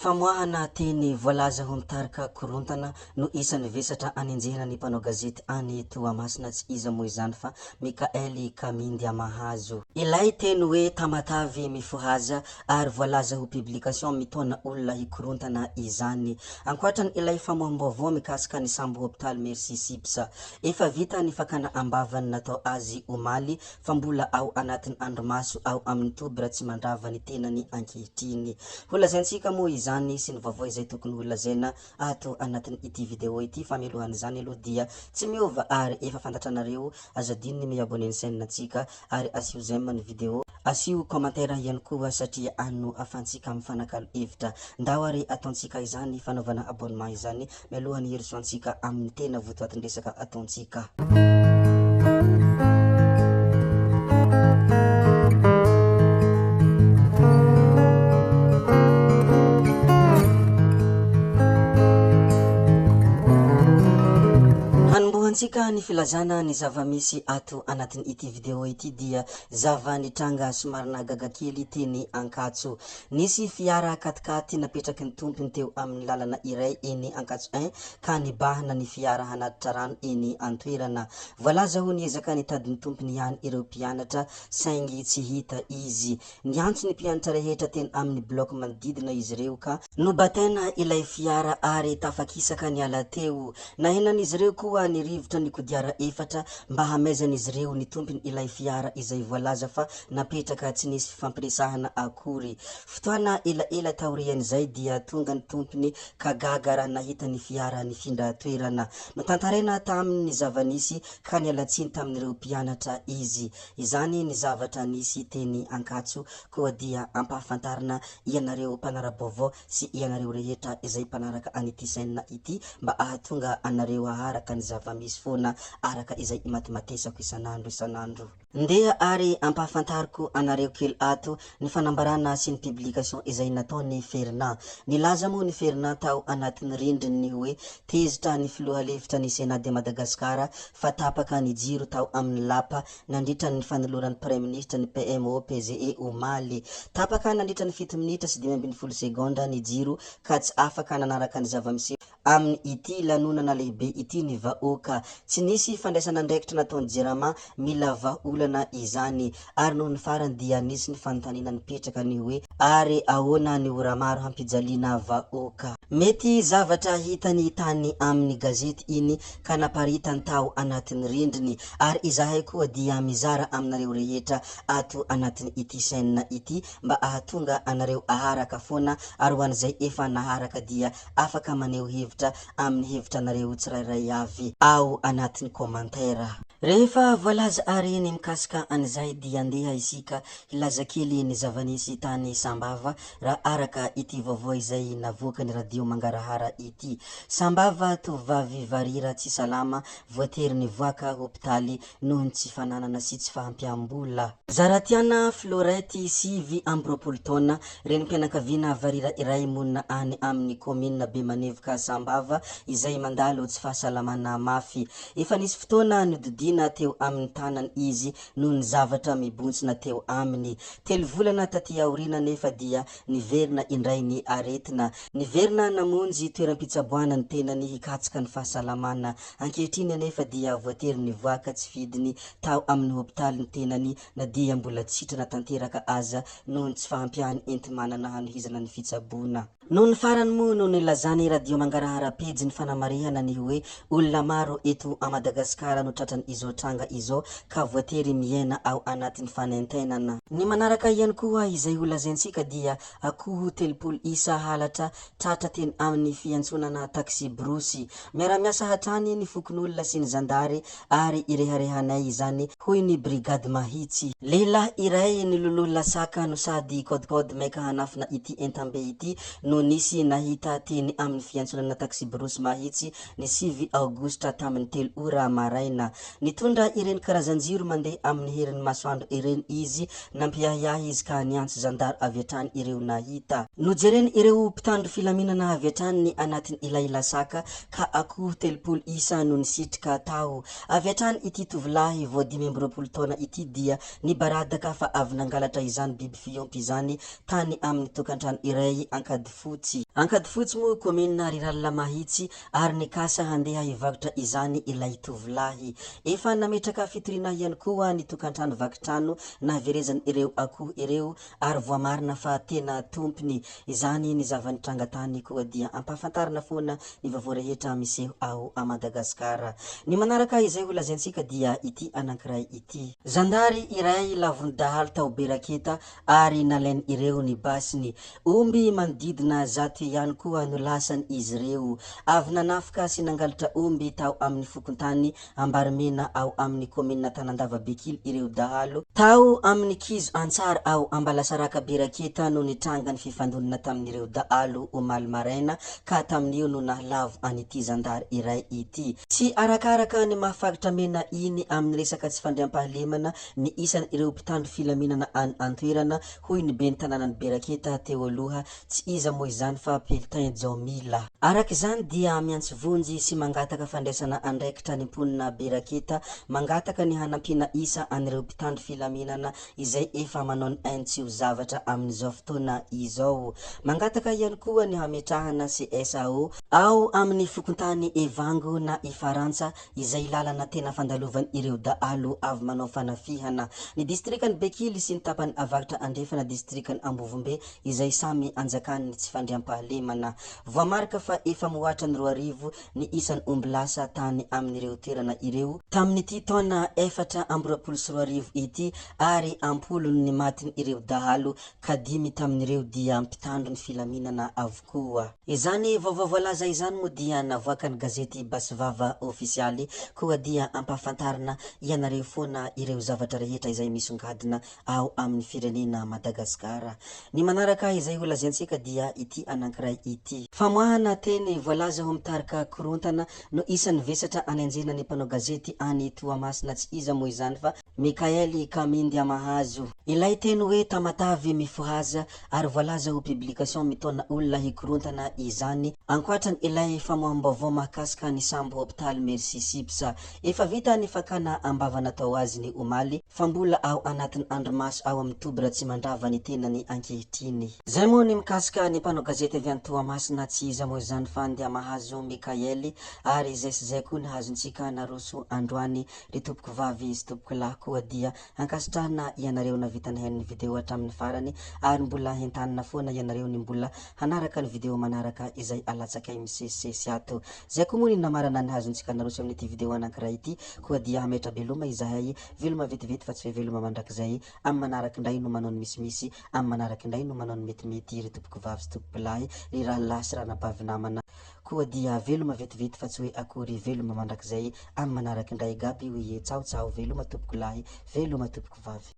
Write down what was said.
Famoahana teny voalaza ho mitarika korontana no isan'ny vesatra anenjehana ny mpanao gazety any Toamasina, tsy iza moa izany fa Mickaël Kamindiamahazo. Ilay teny hoe Tamatave mifohaza ary voalaza ho publication mitaona olona hikorontana izany. Ankoatran ilay famoaham-baovao mikasika ny sambo hopitaly Merci Sips. Efa vita ny fakana am-bavany natao azy omaly fa mbola ao anatin'ny andrimaso ao amin'ny toby Ratsimandrava ny tenany ankehitriny. Ho lazaintsika moa izany sy ny vaovao izay tokony ho lazaina ato anatin ity video ity fa mialohan'izany aloha dia tsy miova ary efa fantatranareo aza adino ny mi-abonner ny chaîne ntsika ary asio j'aime ny video, asio commentaire ihany koa satria any no afantsika mifanakalo hevitra. Ndao ary ataontsika izany fanaovana abonnement izany mialohan'ny hirosoantsika amin'ny tena votoatin-dresaka ataontsika. Hanombohantsika ny filazana ny zava-misy ato anatin'ity video ity dia zava-nitranga somary nahagaga kely teny Ankatso. Nisy fiara katikaty napetraky ny tompony teo amin'ny lalana iray eny Ankatso I ka nibahana ny fiara hanatitra rano eny an-toerana. Voalaza ho niezaka nitady ny tompony ihany ireo mpianatra saingy tsy hita izy. Niantso ny mpianatra rehetra teny amin'ny bloc manodidina izy ireo ka. Nobataina ilay fiara ary tafakisaka niala teo. Nahenan'izy ireo koa ny rivotra ny kodiara efatra mba hamaizan'izy ireo ny tompony ilay fiara izay voalaza fa napetraka tsy nisy fifampiresahana akory. Fotoana elaela taorian'izay dia tonga ny tompony ka gaga raha nahita ny fiara nifindra toerana. Notantaraina taminy ny zava-nisy ka niala tsiny tamin'ireo mpianatra izy. Izany ny zavatra nisy teny Ankatso koa dia ampahafantarina ianareo mpanara-baovao sy ianareo rehetra izay mpanaraka an'ity chaîne ity mba ahatonga anareo haharaka ny zava-misy foana araka izay imatimatesako isan'andro isan'andro. Ndeha ary ampahafantariko anareo kely ato ny fanambarana sy ny publication izay nataon'i Fernand. Nilaza moa ny Fernand tao anatin'ny rindriny ny hoe tezitra ny filoha lefitra ny Sénat de Madagascar fa tapaka ny jiro tao amin'ny lapa nandritra ny fanoloran'ny Praiminisitra ny PMO PGE omaly. Tapaka nandritra ny fito minitra sy 15 segondra ny jiro ka tsy afaka nanaraka ny zava-miseho Amin ity lanonana lehibe ity ny vahoaka. Tsy nisy fandraisana andraikitra nataon'ny Jirama, mila vahaolana izany. Ary noho ny farany dia nisy ny fanontaniana nipetraka ny hoe ary ahoana ny ora maro hampijaliana vahoaka? Mety zavatra hitany tany amin'ny gazety iny ka naparitany tao anatin'ny rindriny. Ary izahay koa dia mizara aminareo rehetra ato anatin ity chaîne ity mba ahatonga anareo aharaka foana ary ho an'izay efa naharaka dia Afaka maneho hevitra amin'ny hevitranareo tsirairay avy ao anatin'ny commentaire. Rehefa voalaza àry ny mikasika an'izay dia ndeha isika hilaza kely ny zava-nisy tany Sambava raha araka ity vaovao izay navoakan'ny radio Mangarahara ity. Sambava, tovovavy varira tsy salama voatery nivoaka hopitaly noho ny tsy fananana sy tsy fahampiam-bola. Zaratiana Florette, 29 taona, renim-pianakaviana varira iray monina any amin'ny kaominina Bemanevoka Sambava izay mandalo tsy fahasalamana mafy. Efa nisy fotoana nodidina teo amin'ny tanany izy noho ny zavatra mibontsina teo aminy. Telo volana taty aoriana anefa dia niverina indray ny aretina. Niverina namonjy toeram-pitsaboana ny tenany hikatsaka ny fahasalamana. Ankehitriny anefa dia voatery nivoaka tsy fidiny tao amin'ny hopitaly ny tenany na dia mbola tsy sitrana tanteraka aza noho ny tsy fahampiany enti-manana hanohizana ny fitsaboana. Nony farany moa no nilazan'ny Radio Mangarahara pejy ny fanamarihana ny hoe olona maro eto a Madagasikara no tratran'izao tranga izao ka voatery miaina ao anatin'ny fanaintainana. Ny manaraka ihany koa izay ho lazaintsika dia akoho 30 isa halatra tratra teny amin'ny fiantsonana taksiborosy. Miara-miasa hatrany ny fokonolona sy ny zandary ary ireharehanay izany, hoy ny brigady Mahitsy. Lehilahy iray niloloha lasaka no sady kôdikôdy maika hanafina ity entam-be ity no nisy nahita teny amin'ny fiantsonana taksiborosy Mahitsy ny 9 aogositra tamin'ny telo ora maraina. Nitondra ireny karazan-jiro mandeha amin'ny herin'ny masoandro ireny izy, nampiahiahy izy ka niantso zandary avy hatrany ireo nahita. Nojereny ireo mpitandro filaminana avy hatrany ny anatin'ilay lasaka ka akoho 30 isa no nisitrika tao. Avy hatrany ity tovolahy vao 35. 25 taona ity dia nibaradaka fa avy nangalatra izany biby fiompy izany tany amin'ny tokantrano iray Ankadifotsy. Ankadifotsy moa kaominina Riralina Mahitsy ary nikasa handeha hivarotra izany ilay tovolahy. Efa nametraka fitoriana ihany koa ny tokantrano vaky trano nahaverezany ireo akoho ireo ary voamarina fa tena tompony izany ny zava-nitranga tany koa dia ampahafantarina foana ny vaovao rehetra miseho ao a Madagasikara. Ny manaraka izay ho lazaintsika dia ity anankiray ity. Zandary iray lavon'ny dahalo tao Beraketa ary nalain'ireo ny basiny. Omby manodidina 100 ihany koa no lasan'izy ireo. Avy nanafika sy nangalatra omby tao amin'ny fokontany Ambarimena ao amin'ny kaominina Tanandava Bekily ireo dahalo. Tao amin'ny kizo Antsara ao Ambalasaraka Beraketa no nitranga ny fifandonana tamin'ireo dahalo omaly maraina ka tamin'io no nahalavo an'ity zandary iray ity. Tsy arakaraka ny maha faritra mena iny amin'ny resaka tsy fandriampahalemana ny isan'ireo mpitandro filaminana any an-toerana hoy ny ben'ny tanànan'i Beraketa teo aloha, tsy iza moa izany fa Peltin Jaomila. Araka izany dia miantso vonjy sy mangataka fandraisana andraikitra ny mponina Beraketa, mangataka ny hanampiana isa an'ireo mpitandro filaminana izay efa manao ny ainy tsy ho zavatra amin'izao fotoana izao. Mangataka ihany koa ny hametrahana CSAO ao amin'ny fokontany Evango na Ifarantsa izay lalana tena fandalovan' ireo dahalo avy manao fanafihana. Ny distrikan' Bekily sy ny tapany avaratra andrefana distrikan' Ambovombe izay samy anjakan' ny tsy fandriampahalemana. Voamarika fa efa mihoatra ny 2000 ny isan' omby lasa tany amin' ireo toerana ireo tamin' ity taona 2024 ity ary am-polony ny matin' ireo dahalo ka dimy tamin' ireo dia mpitandro ny filaminana avokoa. Izany vaovao voalaza izany moa dia navoakan'ny gazety Basivava Ofisialy, koa dia ampahafantarina ianareo foana ireo zavatra rehetra izay misongadina ao amin'ny firenena Madagasikara. Ny manaraka izay ho lazaintsika dia ity anankiray ity. Famoahana teny voalaza ho mitarika korontana no isan'ny vesatra anenjehina ny mpanao gazety any Toamasina tsy iza moa izany fa Mickaël Kamindiamahazo. Ilay teny hoe Tamatave mifohaza ary voalaza ho publication mitaona olona hikorontana izany, ankoatran ilay famoaham-baovao mahakasika ny sambo hopitaly Merci Sips. Efa vita ny fakana am-bava natao azy ny omaly, fa mbola ao anatin andrimaso ao amin'ny toby Ratsimandrava ny tenany ankehitriny. Zay moa ny mikasika ny mpanao gazety avy any Toamasina, tsy iza moa izany fa Ndiamahazo Mickaël, ary izay sy izay koa ny hazontsika naroso androany ry tompokovavy sy tompokolahy koa dia Ankasitrahana ianareo navita nihaino ny video hatramin'ny farany ary mbola hentanina foana ianareo ny mbola hanaraka ny video manaraka izay alatsakay misesisesy ato. Zay koa moa ny namarana ny hazontsika naroso amin'ity video anankiray ity koa dia hametra-beloma izahay, veloma vetivety fa tsy hoe veloma mandrakizay, amin'ny manaraka indray no manao ny misimisy, amin'ny manaraka indray no manao ny metimety ry tompokovavy sy tompokolahy, ry rahalahy sy ranabavy namana. Koa dia veloma vetivety fa tsy hoe akory veloma mandrakizay amin'ny manaraka indray gaby oie tsaho tsaho veloma tompoko lahy veloma tompoko vavy.